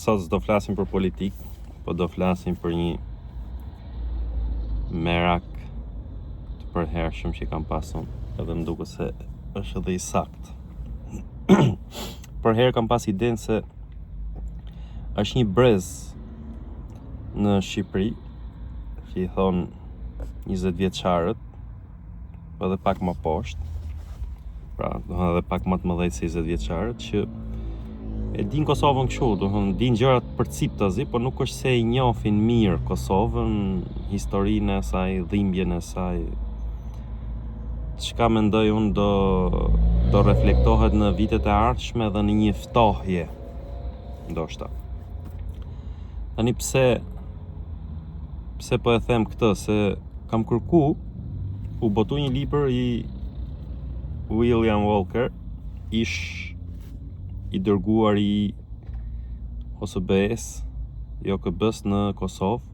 Sot s'do flasim për politikë, po do flasim për një merak të përhershëm që kam pasur, edhe më duket se është edhe i saktë. Përherë kam pas idenë se është një brez në Shqipëri që i thonë 20 vjeçarët, po edhe pak më poshtë, pra, do edhe pak më të mëdhenj se 20 vjeçarët që e din Kosovën kështu, do thonë din gjërat përciptazi, por nuk është se e njohin mirë Kosovën, historinë e saj, dhimbjen e saj. Çka mendoj unë do do reflektohet në vitet e ardhshme dhe në një ftohje ndoshta. Tani pse pse po e them këtë se kam kërku u botu një libër i William Walker, ish i dërguar i OSBE-s, i OKB-s në Kosovë.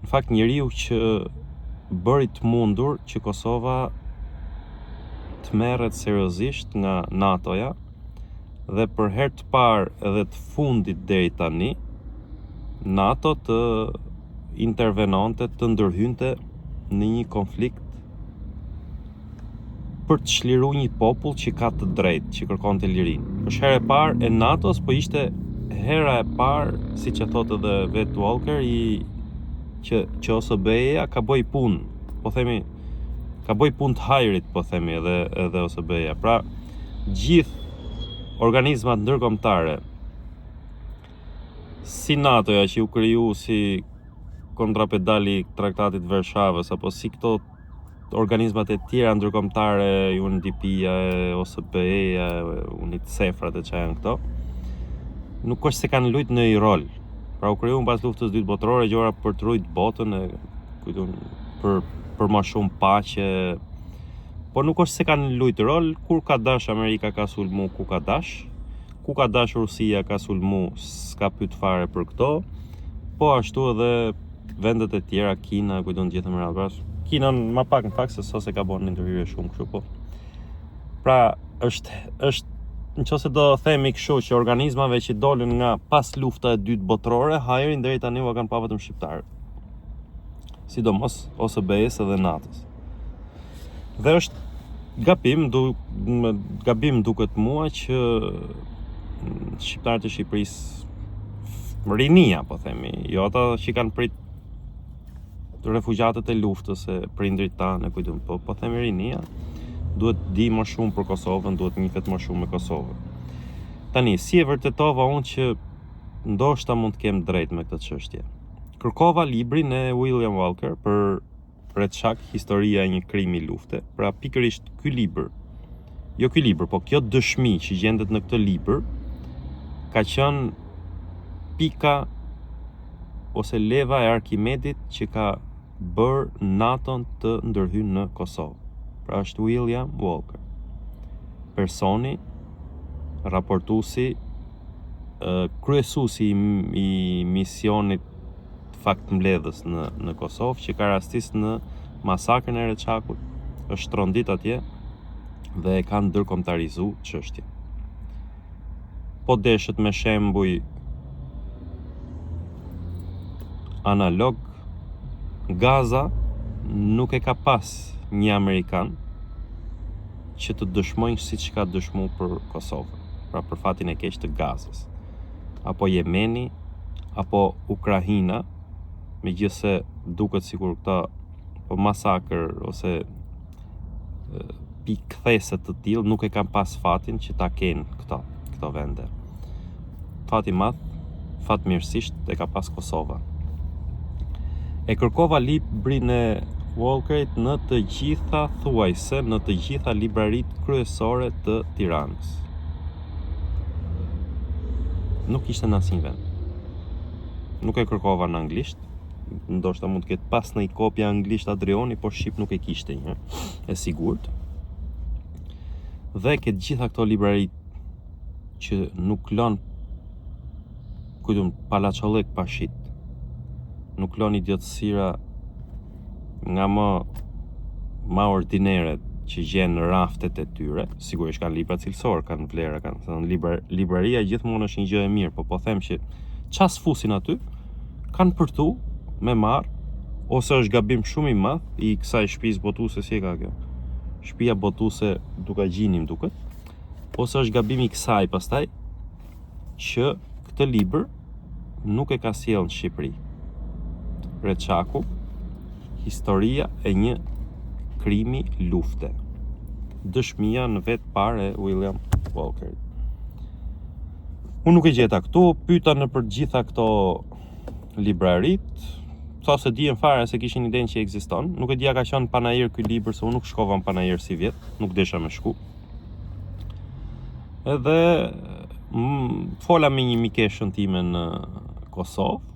Në fakt njeriu që bëri të mundur që Kosova të merret seriozisht nga NATO-ja dhe për herë të parë edhe të fundit deri tani NATO të intervenonte, të ndërhynte në një konflikt për të çliru një popull që ka të drejtë, që kërkonte lirinë. Është hera e parë e NATO-s, po ishte hera e parë, siç e thotë edhe vetë Walker, i që që OSBE-ja ka boj punë, po themi ka boj punë të hajrit, po themi edhe edhe OSBE-ja. Pra, gjithë organizmat ndërkombëtare si NATO-ja që u kriju si kontrapedali i traktatit të Varshavës apo si këto organizmat e tjera ndërkombëtare, UNDP-ja, OSBE-ja, UNICEF-at e ça janë këto, nuk është se kanë lujt ndonjë rol. Pra u krijuan pas luftës së dytë botërore gjëra për të rujt botën e kujtun për për më shumë paqe. Po nuk është se kanë lujt rol kur ka dash Amerika ka sulmu ku ka dash. Ku ka dash Rusia ka sulmu, s'ka pyet fare për këto. Po ashtu edhe vendet e tjera, Kina, ku do të gjithë me radhë. Pra, Kina më pak në fakt se sa se ka bërë një ndërhyrje shumë kështu, po. Pra, është është në qoftë se do themi kështu që organizmave që dolën nga pas lufta e dytë botërore, hajrin deri tani ua kanë pa vetëm shqiptarët. Sidomos OSBE-s edhe NATO-s. Dhe është gabim, du, gabim duket mua që shqiptarët e Shqipërisë rinia, po themi, jo ata që kanë prit refugjatët e luftës e prindrit tanë e kujtun, po po themi rinia, duhet të di më shumë për Kosovën, duhet të njihet më shumë me Kosovën. Tani, si e vërtetova unë që ndoshta mund të kem drejt me këtë çështje? Kërkova librin e William Walker për Reçak, historia e një krimi lufte. Pra pikërisht ky libër, jo ky libër, po kjo dëshmi që gjendet në këtë libër ka qenë pika ose leva e Arkimedit që ka bërë NATO-n të ndërhyjë në Kosovë. Pra është William Walker. Personi, raportuesi, kryesuesi i misionit faktmbledhës në në Kosovë që ka rastis në masakrën e Reçakut, është trondit atje dhe e ka ndërkombëtarizu çështjen. Po deshët me shembuj analog, Gaza nuk e ka pas një amerikan që të dëshmojnë siç ka dëshmu për Kosovën, pra për fatin e keq të Gazës. Apo Jemeni, apo Ukrahina, megjithëse duket sikur këta po masakër ose pikë kthese të tillë nuk e kanë pas fatin që ta kenë këto këto vende. Fati i madh, fatmirësisht e ka pas Kosova. E kërkova librin e Walkerit në të gjitha thuajse në të gjitha libraritë kryesore të Tiranës. Nuk ishte në asnjë vend. Nuk e kërkova në anglisht, ndoshta mund të ketë pas një kopje anglisht Adrioni, por shqip nuk e kishte një, e sigurt. Dhe ke të gjitha këto librari që nuk lon kujtun palaçollëk pa shit. Nuk lon idiotësira nga më ma ordinere. që gjen në raftet e tyre, sigurisht kanë libra cilësor, kanë vlera, kanë thënë libra, libraria gjithmonë është një gjë e mirë, po po them që ça s'fusin aty, kanë për tu me marr ose është gabim shumë i madh i kësaj shtëpisë botuese si e ka kjo. Shtëpia botuese Dukagjini më duket, ose është gabim i kësaj pastaj që këtë libër nuk e ka sjellë në Shqipëri. Reçaku, historia e një krimi lufte. Dëshmia në vetë parë e William Walkerit. Unë nuk e gjeta këtu, pyeta nëpër gjitha këto librarit, tha se dihen fare se kishin idenë që ekziston. Nuk e di a ka qenë panair ky libër se unë nuk shkova në panair sivjet, nuk desha me shku. Edhe mm, fola me një mikeshën time në Kosovë.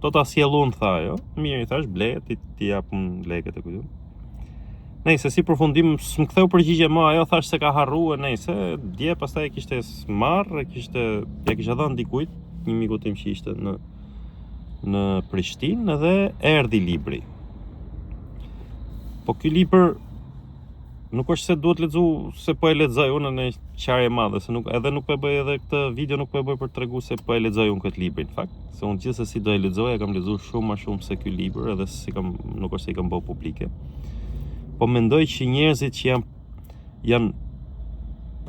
Do ta sjell unë, tha ajo. Mirë, i thash, ble, ti ti jap unë lekët e kujtu. Nejse, si përfundim, s'më ktheu përgjigje më, ajo thash se ka harruar, nejse, dje pastaj e kishte marr, e kishte, ja kishte dhënë dikujt, një miku tim që ishte në në Prishtinë dhe erdhi libri. Po ky libër Nuk është se duhet lexu se po e lexoj unë në qarje e madhe, se nuk edhe nuk po e bëj edhe këtë video nuk po e bëj për të tregu se po e lexoj unë këtë libër në fakt, se unë gjithsesi do e lexoj, e kam lexuar shumë më shumë se ky libër, edhe si kam nuk është se i kam bërë publike. Po mendoj që njerëzit që janë janë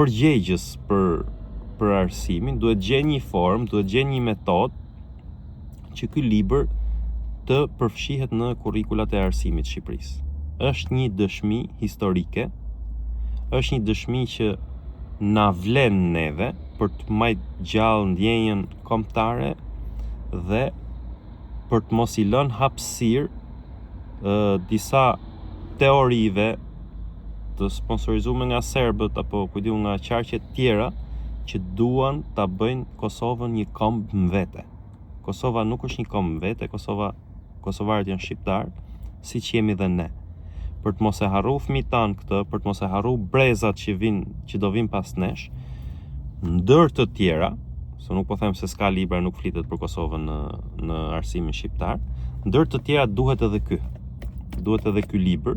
përgjegjës për për arsimin, duhet gjejnë një formë, duhet gjejnë një metodë që ky libër të përfshihet në kurrikulat e arsimit të Shqipërisë. Është një dëshmi historike, është një dëshmi që na vlen neve për të majt gjallë ndjenjën kombëtare dhe për të mos i lënë hapësirë disa teorive të sponsorizuar nga serbët apo ku di unë nga qarqe të tjera që duan ta bëjnë Kosovën një komb më vete. Kosova nuk është një komb më vete, Kosova kosovarët janë shqiptarë, siç jemi dhe ne. Për të mos e harru fëmijët tanë këtë, për të mos e harru brezat që vin, që do vinë pas nesh, ndër të tjera, se nuk po them se s'ka libra nuk flitet për Kosovën në në arsimin shqiptar, ndër të tjera duhet edhe ky. Duhet edhe ky libër,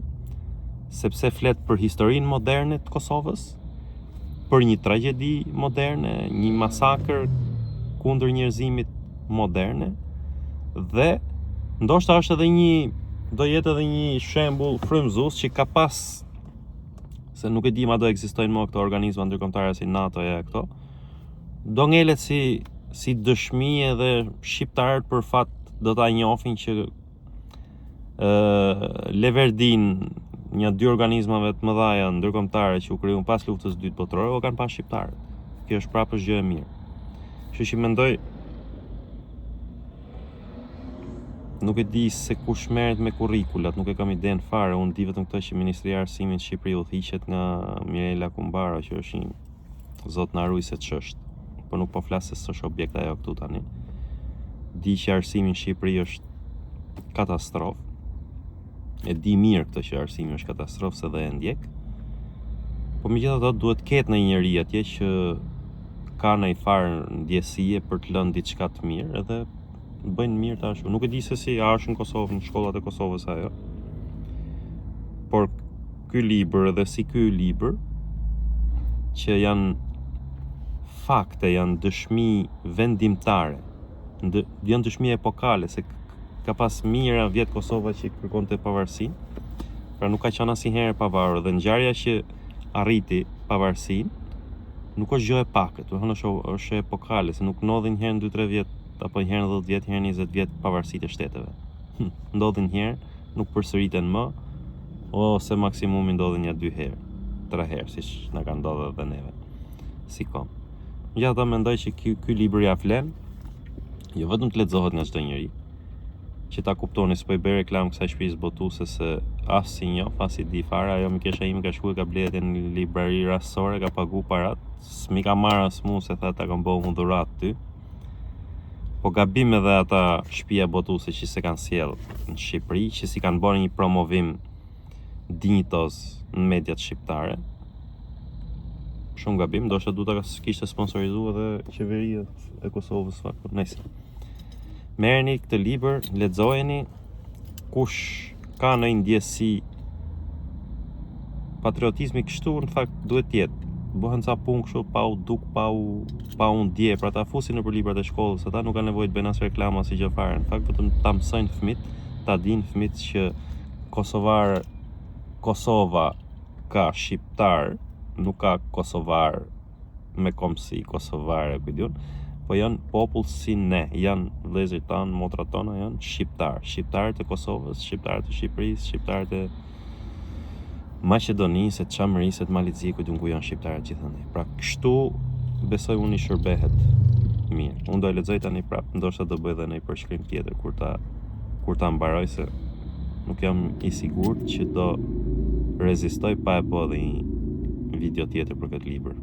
sepse flet për historinë moderne të Kosovës, për një tragjedi moderne, një masakër kundër njerëzimit moderne dhe ndoshta është edhe një do jetë edhe një shembull frymëzues që ka pas se nuk e di ma do ekzistojnë më këto organizma ndërkombëtare si NATO e këto do ngelet si si dëshmi edhe shqiptarët për fat do ta njohin që leverdinë një dy organizmave të mëdhaja ndërkombëtare që u krijuan pas luftës së dytë botërore, o kanë pas shqiptarët. Kjo është prapë është gjë e mirë. Kështu që mendoj nuk e di se kush merret me kurrikulat, nuk e kam idenë fare, unë di vetëm këtë që Ministria e Arsimit në Shqipëri udhëhiqet nga Mirela Kumbaro, që është një zot na ruaj se ç'është. Po nuk po flas se s'është objekt ajo këtu tani. Di që arsimi në Shqipëri është katastrofë. E di mirë këtë që arsimi është katastrofë se dhe e ndjek. Po megjithatë duhet të ketë ndonjë njeri atje që ka ndonjë farë ndjesie për të lënë diçka të mirë edhe bëjnë mirë tash. Nuk e di se si a është në Kosovë, në shkollat e Kosovës ajo. Por ky libër edhe si ky libër që janë fakte, janë dëshmi vendimtare, ndë, janë dëshmi epokale se ka pas mijëra vjet Kosova që kërkonte pavarësinë. Pra nuk ka qenë asnjëherë e pavarur dhe ngjarja që arriti pavarësinë nuk është gjë e pakët, do të thënë është është epokale se nuk ndodhin një herë në 2-3 vjet apo një herë në 10 vjet, një herë në 20 vjet pavarësitë e shteteve. Hm, ndodhin një herë, nuk përsëriten më, ose maksimumi ndodhin një dy herë, tre herë, siç na ka ndodhur edhe neve. Si kom. Megjithatë mendoj që ky ky libër ja vlen, jo vetëm të lexohet nga çdo njeri, që ta kuptoni s'po i bëj reklamë kësaj shtëpisë botuese se as s'i njoh, as i di fare, ajo mikesha ime ka shkuar ka blerë atje në librari rastësore, ka pagu parat, s'mi ka marrë as mu se tha ta kam bërë unë dhuratë ty. Po gabim edhe ata shtëpia botuese që s'e kanë sjell në Shqipëri, që s'i kanë bërë një promovim dinjitoz në mediat shqiptare. Shumë gabim, ndoshta duhet ta kishte sponsorizuar edhe qeveria e Kosovës fakt, po nejse. Merreni këtë libër, lexojeni kush ka ndonjë ndjesi. Patriotizmi kështu në fakt duhet të jetë. Bëhen ca punë kështu pa u duk, pa u pa u ndje, pra ta fusin nëpër librat e shkollës, ata nuk kanë nevojë të bëjnë as reklama si gjë fare. Në fakt vetëm ta mësojnë fëmijët, ta dinë fëmijët që Kosovar Kosova ka shqiptar, nuk ka kosovar me kombësi kosovare, ku di unë, po janë popull si ne, janë vëllezërit tanë, motrat tona, janë shqiptar, shqiptarët e Kosovës, shqiptarët e Shqipërisë, shqiptarët e Maqedonisë, të Çamërisë, të Malit Zi, ku di unë ku janë shqiptarët gjithandej. Pra kështu besoj unë i shërbehet mirë. Unë do e lexoj tani prap, ndoshta do bëj edhe një përshkrim tjetër kur ta kur ta mbaroj se nuk jam i sigurt që do rezistoj pa e bë edhe një video tjetër për këtë libër.